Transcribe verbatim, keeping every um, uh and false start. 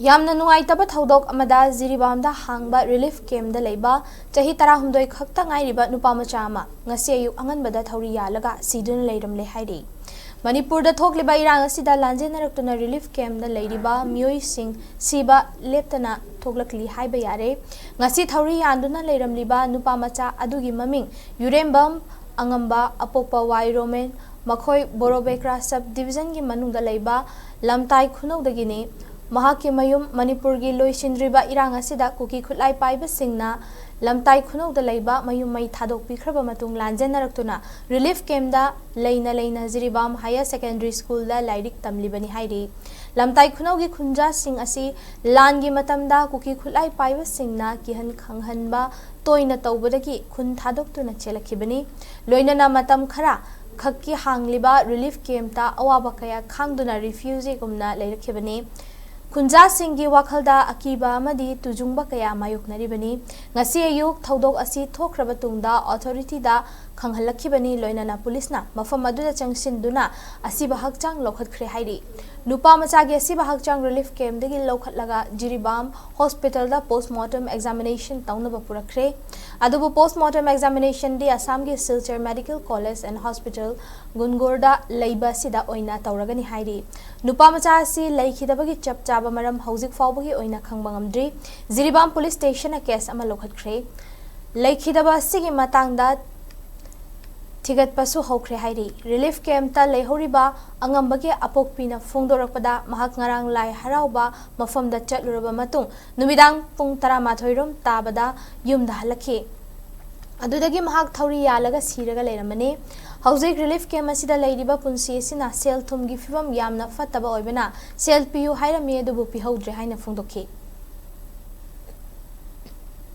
ꯌꯥꯝꯅ ꯅꯨꯡꯉꯥꯏꯇꯕ ꯊꯧꯗꯣꯛ ꯑꯃꯗ ꯖꯤꯔꯤꯕꯥꯝꯗ ꯍꯥꯡꯕ ꯔꯤꯂꯤꯐ ꯀꯦꯝꯞꯗ ꯂꯩꯕ ꯆꯍꯤ ꯇꯔꯥꯍꯨꯝꯗꯣꯏ ꯈꯛꯇ ꯉꯥꯏꯔꯤꯕ ꯅꯨꯄꯥ ꯃꯆꯥ ꯑꯃ ꯉꯁꯤ ꯑꯌꯨꯛ ꯑꯉꯟꯕꯗ ꯊꯧꯔꯤ ꯌꯥꯜꯂꯒ ꯁꯤꯗꯨꯅ ꯂꯩꯔꯝꯂꯦ ꯍꯥꯏꯔꯤ꯫ ꯃꯅꯤꯄꯨꯔꯗ ꯊꯣꯛꯂꯤꯕ ꯏꯔꯥꯡ ꯑꯁꯤꯗ ꯂꯥꯟꯖꯦꯟꯅꯔꯛꯇꯨꯅ ꯔꯤꯂꯤꯐ ꯀꯦꯝꯞꯗ ꯂꯩꯔꯤꯕ ꯃꯤꯑꯣꯏꯁꯤꯡ ꯁꯤꯕ ꯂꯦꯞꯇꯅ ꯊꯣꯛꯂꯛꯂꯤ ꯍꯥꯏꯕ ꯌꯥꯔꯦ꯫ ꯉꯁꯤ ꯊꯧꯔꯤ ꯌꯥꯟꯗꯨꯅ ꯂꯩꯔꯝꯂꯤꯕ ꯅꯨꯄꯥ ꯃꯆꯥ ꯑꯗꯨꯒꯤ ꯃꯃꯤꯡ ꯌꯨꯔꯦꯝꯕꯝ ꯑꯉꯝꯕ ꯑꯄꯣꯛꯄ ꯋꯥꯏ ꯔꯣꯃꯦꯟ, ꯃꯈꯣꯏ ꯕꯣꯔꯣꯕꯦꯀ꯭ꯔꯥ ꯁꯕ ꯗꯤꯕꯤꯖꯟꯒꯤ ꯃꯅꯨꯡꯗ ꯂꯩꯕ ꯂꯝꯇꯥꯏ ꯈꯨꯅꯧꯗꯒꯤꯅꯤ꯫ ꯃꯍꯥꯛꯀꯤ ꯃꯌꯨꯝ ꯃꯅꯤꯄꯨꯔꯒꯤ ꯂꯣꯏꯁꯤꯟꯗ꯭ꯔꯤꯕ ꯏꯔꯥꯡ ꯑꯁꯤꯗ ꯀꯨꯀꯤ ꯈꯨꯠꯂꯥꯏ ꯄꯥꯏꯕꯁꯤꯡꯅ ꯂꯝꯇꯥꯏ ꯈꯨꯅꯧꯗ ꯂꯩꯕ ꯃꯌꯨꯝ ꯃꯩ ꯊꯥꯗꯣꯛꯄꯤꯈ꯭ꯔꯕ ꯃꯇꯨꯡ ꯂꯥꯟꯖꯦꯟꯅꯔꯛꯇꯨꯅ ꯔꯤꯂꯤꯐ ꯀꯦꯝꯞꯗ ꯂꯩꯅ ꯂꯩꯅ ꯖꯤꯔꯤꯕꯥꯝ ꯍꯥꯌꯔ ꯁꯦꯀꯦꯟꯗꯔꯤ ꯁ꯭ꯀꯨꯜꯗ ꯂꯥꯏꯔꯤꯛ ꯇꯝꯂꯤꯕꯅꯤ ꯍꯥꯏꯔꯤ꯫ ꯂꯝꯇꯥꯏ ꯈꯨꯅꯧꯒꯤ ꯈꯨꯟꯖꯥꯁꯤꯡ ꯑꯁꯤ ꯂꯥꯟꯒꯤ ꯃꯇꯝꯗ ꯀꯨꯀꯤ ꯈꯨꯠꯂꯥꯏ ꯄꯥꯏꯕꯁꯤꯡꯅ ꯀꯤꯍꯟ ꯈꯪꯍꯟꯕ ꯇꯣꯏꯅ ꯇꯧꯕꯗꯒꯤ ꯈꯨꯟ ꯊꯥꯗꯣꯛꯇꯨꯅ ꯆꯦꯜꯂꯛꯈꯤꯕꯅꯤ꯫ ꯂꯣꯏꯅꯅ ꯃꯇꯝ ꯈꯔ ꯈꯛꯀꯤ ꯍꯥꯡꯂꯤꯕ ꯔꯤꯂꯤꯐ ꯀꯦꯝꯞꯇ ꯑꯋꯥꯕ ꯀꯌꯥ ꯈꯥꯡꯗꯨꯅ ꯔꯤꯐ꯭ꯌꯨꯖꯤꯒꯨꯝꯅ ꯂꯩꯔꯛꯈꯤꯕꯅꯤ꯫ ꯈꯨꯟꯖꯥꯁꯤꯡꯒꯤ ꯋꯥꯈꯜꯗ ꯑꯀꯤꯕ ꯑꯃꯗꯤ ꯇꯨꯖꯨꯡꯕ ꯀꯌꯥ ꯃꯥꯌꯣꯛꯅꯔꯤꯕꯅꯤ꯫ ꯉꯁꯤ ꯑꯌꯨꯛ ꯊꯧꯗꯣꯛ ꯑꯁꯤ ꯊꯣꯛꯈ꯭ꯔꯕ ꯇꯨꯡꯗ ꯑꯣꯊꯣꯔꯤꯇꯤꯗ ꯈꯪꯍꯜꯂꯛꯈꯤꯕꯅꯤ꯫ ꯂꯣꯏꯅꯅ ꯄꯨꯂꯤꯁꯅ ꯃꯐꯝ ꯑꯗꯨꯗ ꯆꯪꯁꯤꯟꯗꯨꯅ ꯑꯁꯤꯕ ꯍꯛꯆꯥꯡ ꯂꯧꯈꯠꯈ꯭ꯔꯦ ꯍꯥꯏꯔꯤ꯫ ꯅꯨꯄꯥ ꯃꯆꯥꯒꯤ ꯑꯁꯤꯕ ꯍꯛꯆꯥꯡ ꯔꯤꯂꯤꯐ ꯀꯦꯝꯞꯗꯒꯤ ꯂꯧꯈꯠꯂꯒ ꯖꯤꯔꯤꯕꯥꯝ ꯍꯣꯁꯄꯤꯇꯥꯜꯗ ꯄꯣꯁꯃꯣꯔꯇꯦꯝ ꯑꯦꯛꯖꯥꯃꯤꯅꯦꯁꯟ ꯇꯧꯅꯕ ꯄꯨꯔꯛꯈ꯭ꯔꯦ꯫ ꯑꯗꯨꯕꯨ ꯄꯣꯁꯃꯣꯔꯇꯦꯝ ꯑꯦꯛꯖꯥꯃꯤꯅꯦꯁꯟꯗꯤ ꯑꯁꯥꯝꯒꯤ Silchar medical college and hospital ꯒꯨꯟꯒꯣꯔꯗ ꯂꯩꯕ ꯑꯁꯤꯗ ꯑꯣꯏꯅ ꯇꯧꯔꯒꯅꯤ ꯍꯥꯏꯔꯤ꯫ ꯅꯨꯄꯥ ꯃꯆꯥ ꯑꯁꯤ ꯂꯩꯈꯤꯗꯕꯒꯤ ꯆꯞ ꯆꯥꯕ ꯃꯔꯝ ꯍꯧꯖꯤꯛ ꯐꯥꯎꯕꯒꯤ ꯑꯣꯏꯅ ꯈꯪꯕ ꯉꯝꯗ꯭ꯔꯤ꯫ ꯖꯤꯔꯤꯕꯥꯝ ꯄꯨꯂꯤꯁ ꯁ꯭ꯇꯦꯁꯟꯅ ꯀꯦꯁ ꯑꯃ ꯂꯧꯈꯠꯈ꯭ꯔꯦ꯫ ꯂꯩꯈꯤꯗꯕ ꯑꯁꯤꯒꯤ ꯃꯇꯥꯡꯗ ꯊꯤꯒꯠꯄꯁꯨ ꯍꯧꯈ꯭ꯔꯦ ꯍꯥꯏꯔꯤ꯫ ꯔꯤꯂꯤꯐ ꯀꯦꯝꯞꯇ ꯂꯩꯍꯧꯔꯤꯕ ꯑꯉꯝꯕꯒꯤ ꯑꯄꯣꯛꯄꯤꯅ ꯐꯣꯡꯗꯣꯔꯛꯄꯗ, ꯃꯍꯥꯛ ꯉꯔꯥꯡ ꯂꯥꯏ ꯍꯔꯥꯎꯕ ꯃꯐꯝꯗ ꯆꯠꯂꯨꯔꯕ ꯃꯇꯨꯡ ꯅꯨꯃꯤꯗꯥꯡ ꯄꯨꯡ ꯇꯔꯥꯃꯥꯊꯣꯏ ꯔꯣꯝ ꯇꯥꯕꯗ ꯌꯨꯝꯗ ꯍꯜꯂꯛꯈꯤ꯫ ꯑꯗꯨꯗꯒꯤ ꯃꯍꯥꯛ ꯊꯧꯔꯤ ꯌꯥꯜꯂꯒ ꯁꯤꯔꯒ ꯂꯩꯔꯝꯕꯅꯤ꯫ ꯍꯧꯖꯤꯛ ꯔꯤꯂꯤꯐ ꯀꯦꯝꯞ ꯑꯁꯤꯗ ꯂꯩꯔꯤꯕ ꯄꯨꯟꯁꯤ ꯑꯁꯤꯅ ꯁꯦꯜ ꯊꯨꯝꯒꯤ ꯐꯤꯕꯝ ꯌꯥꯝꯅ ꯐꯠꯇꯕ ꯑꯣꯏꯕꯅ ꯁꯦꯜ ꯄꯤꯌꯨ ꯍꯥꯏꯔꯝꯃꯤ, ꯑꯗꯨꯕꯨ ꯄꯤꯍꯧꯗ꯭ꯔꯦ ꯍꯥꯏꯅ ꯐꯣꯡꯗꯣꯛꯈꯤ꯫